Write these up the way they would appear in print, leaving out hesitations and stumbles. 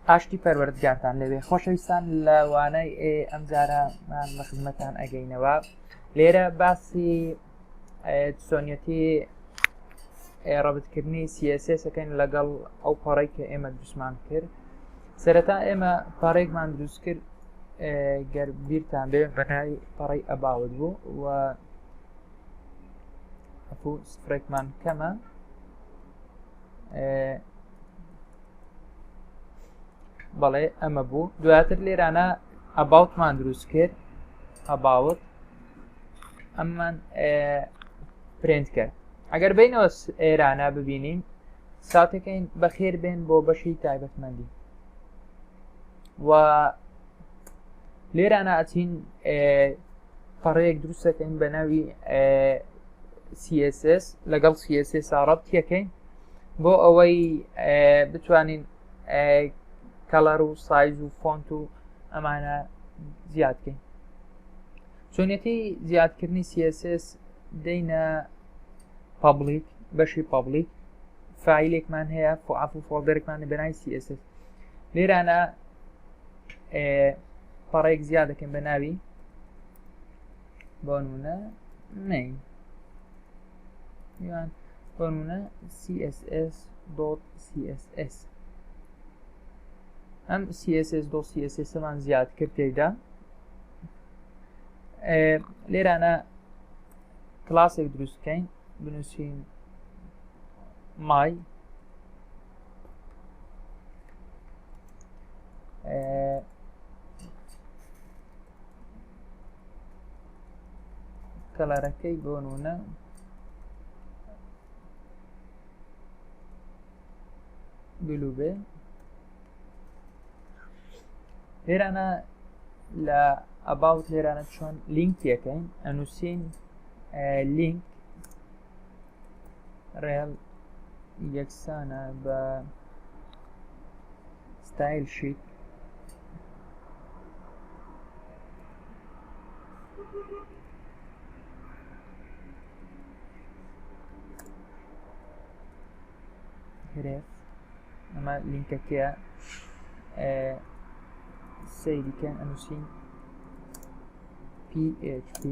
ئاشتی پەروەردگارتان لێبێ خۆشەویستان لە وانەی ئێ ئەمجارەمان لە خزمەتان ئەگەینەوە لێرە باسی چۆنیەتی ڕەبتکردنی CSS ەکەین لەگەڵ ئەو پەڕەی کە ئێمە دروستمان کرد سەرەتا ئێمە پەڕێکمان دروست کرد گەر بیرتان بێ بەناوی پەڕەی about بوو و سفرێکمان کەمە بەڵێ ئەمە بوو دواتر لێرانە about مان دروست کرد about ئەممان پرینت کرد ئەگەر بینەوە ئێرانە ببینین ساتەکەین بەخێر بێن بۆ بەشی تایبەتمەندی و لێرانە ئەچین پەڕەیەک دروست دەکەین بە ناوی CSS لەگەڵ CSS ڕەبتیەکەین بۆ ئەوەی بتوانین color و سایز و font و ئەمانە زیادکەین چۆنیەتی زیادکردنی CSS دەینە public بەشی public file ێکمان هەیە فعف و folder ێکمان بەناوی CSS لێرانە پەڕێک زیاد دەکەین بە ناوی بۆ نمونە main یان بۆ نمونە css.css ئەم css.css مان زیاد کرد تێدا لێرانە کلاسێک دروست بکەین بنووسین my color ەکەی بۆ نمونە blue بێ لێرانە لە about لێرانە چۆن لینکیەکەین ئەنووسین link rel یەکسانە بە stylesheet href ئەمە لینکەکەیە سەیریکەن ئەنووسین PHP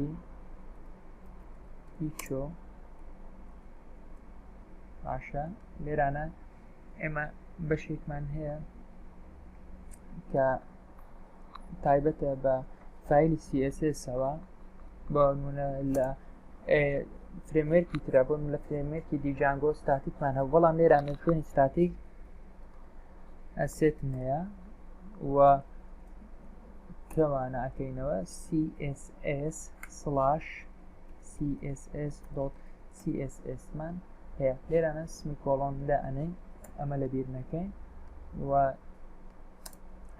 echo باشە لێرانە ئێمە بەشێکمان هەیە کە تایبەتە بە فایلی CSS-ەوە بۆ نمونە لە framework ی ترە بۆ لە framework ی Django static مان هەبوو بەڵام لێرانە خوێنی static asset هەیە و کەوانە ئەکەینەوە CSS slash css.css مان هەیە لێرانە semicolon دا ئەنەین ئەمە لە بیر نەکەین و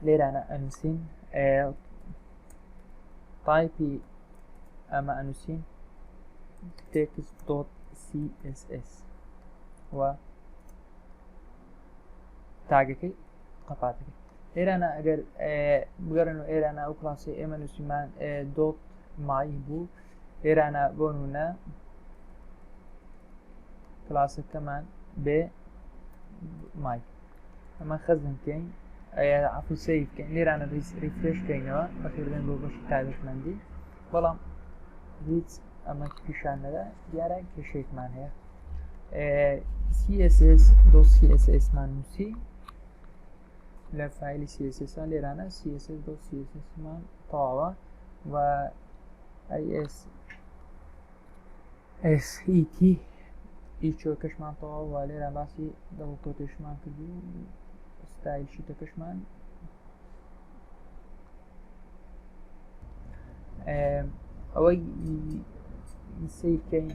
لێرانە ئەنووسین type ی ئەمە ئەنووسین text.css و tag ەکەی قەپاتەکەی ئێرانە ئەگەر بگەڕن و ئێرانە ئەو کلاسی ئێمە نووسیمان dot my بوو ئێرانە بۆ نمونە کلاسەکەمان بێ my ئەمە خەزن بکەین عفو save بکەین لێرانە refresh بکەینەوە بەخێربێن بۆ بەشی تایبەتمەندی بەڵام هیچ ئەمە پیشان نەدا دیارە کێشێکمان هەیە CSS dot CSS مان نووسی لە فایلی CSS لێرانە CSS dot CSS مان تەواوە و IS SET ئیچۆکەشمان تەواو و لێرە باسی double quotation مان کرد و style sheet ەکەشمان ئەوەی سیرکەین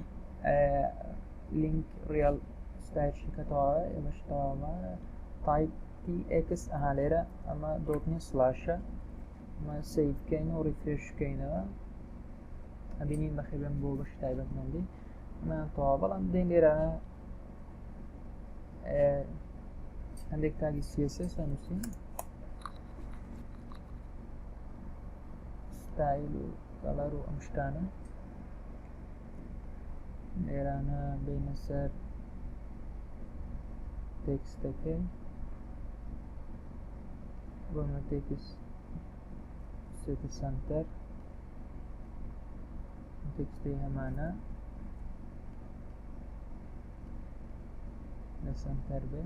link rel style sheet ەکە تەواوە ئێمەش تەواوە type TX ئەها لێرە ئەمە dot نیە slash ە ئەمە save بکەین و refresh بکەینەوە ئەبینین بەخێبێن بۆ بەشی تایبەتمەندی ئەمە تەواو بەڵام دێن لێرە هەندێک tag ی CSS ئەنووسین ستایل و color و ئەم شتانە لێرانە بینە سەر text ەکەی. بۆ منە text سێتە center text ی هەمانە لە center بێ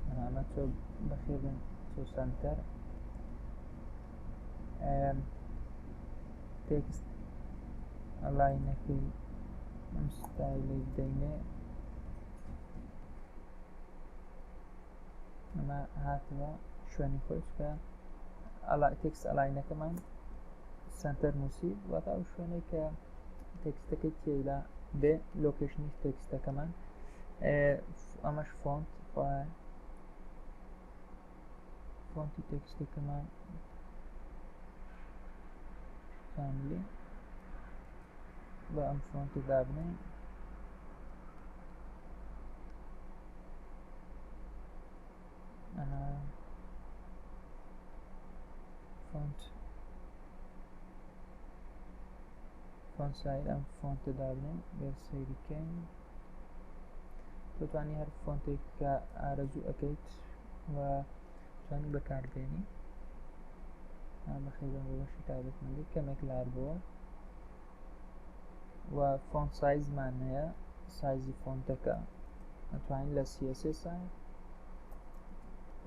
ئەمە تۆ بەخێر بن تۆ center. text align ەکەی ئەم ستایلەی بدەینێ. ئەمە هاتەوە شوێنی خۆی چکە text align ەکەمان center نووسی، واتە ئەو شوێنەی کە text ەکەی تێدا بێ، location ی text ەکەمان. ئەمەش font، font ی text ەکەمان family بە ئەم font ی دابنێ. font font size ئەم font ە دابنێ. گەر سەیری کەین دەتوانی هەر font ێک کە ئارەزوو ئەەکەیت و توانی بەکاربێنی. بەخێربێن بۆ بەشی تایبەتمەندی. کەمێک لار بووە و font size مان هەیە، size ی font ەکە ئەتوانین لە CSS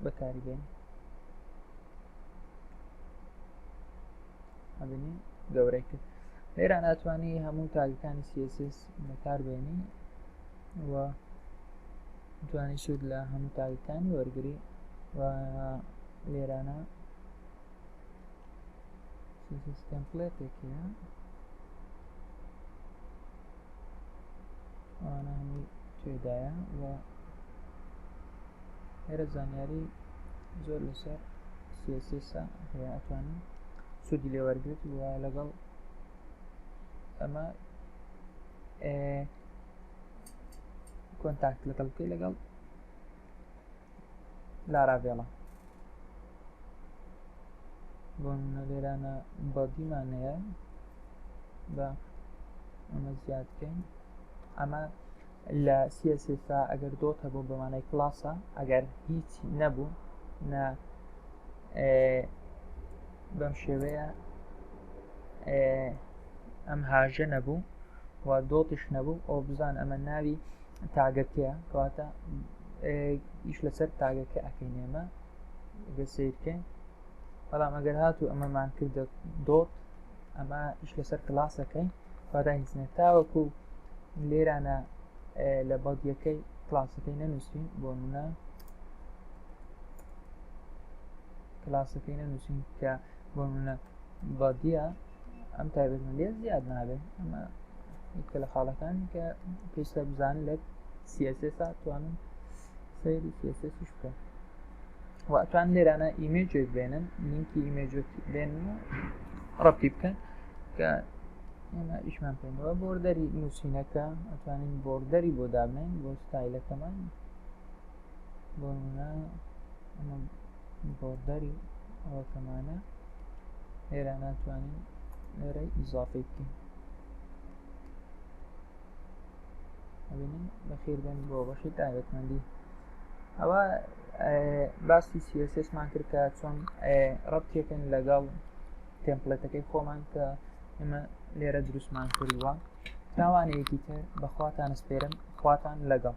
بەکاری بێن. ئەبینی گەورەی کرد. لێرە ناتوانانی هەموو tag ەکانی CSS بەکاربێنی و توانی سوود لە هەموو tag ەکانی وەرگری و لێرانە CSS template ێک هەیە، ئەوانە هەمووی تێدایە و لێرە زانیاری زۆر لەسەر CSS هەیە، ئەتوانین سوودی لێ وەرگرت و لەگەڵ ئەمە contact لەگەڵ بکەی لەگەڵ Laravel ە. بۆ نمونە لێرانە body مان هەیە، بە ئەمە زیاد بکەین. ئەمە لە CSS ئەگەر dot هەبوو بەمانای کلاسە، ئەگەر هیچ نەبوو نە بەم شێوەیە ئەم هاژە نەبوو و dot یش نەبوو، ئەو بزان ئەمە ناوی tag ەکەیە، کەواتە ئیش لەسەر tag ەکە ئەەکەین ئێمە ئەگەر سیرکەین. بەڵام ئەگەر هاتوو ئەمەمان کردە dot، ئەمە ئیش لەسەر کلاسەکەی کەواتە هیچ نە تاوەکو لێرانە لە body ەکەی کلاسەکەی نەنووسین، بۆ نمونە کلاسەکەی نەنووسین کە بۆ نمونە body ە، ئەم تایبەتمەندیە زیاد نابێت. ئەمە یەکە لە خاڵەکانی کە پێویستە بزانن لە CSS توانن سەیری CSS بکەن و ئەتوان لێرانە image ێک بێنن، لینکی image ێک بێنن و ڕەتی بکەن کە ئێمە ئیشمان پێنەوە. border ی نووسینەکە ئەتوانین border ی بۆ دابنین بۆ ستایلەکەمان، بۆ نمونە ئەمە border ی ئەوەکەمانە. لێرە ناتوانین لێرە ئیزافەی بکەین. ئەبینین بەخێر بێن بۆ بەشی تایبەتمەندی. ئەوە باسی CSS مان کرد کە چۆن ڕەبتێکن لەگەڵ template ەکەی خۆمان کە ئێمە لێرە دروستمان کردووە. تاوانەیەکی تر بەخواتان سپێرم، خواتان لەگەڵ.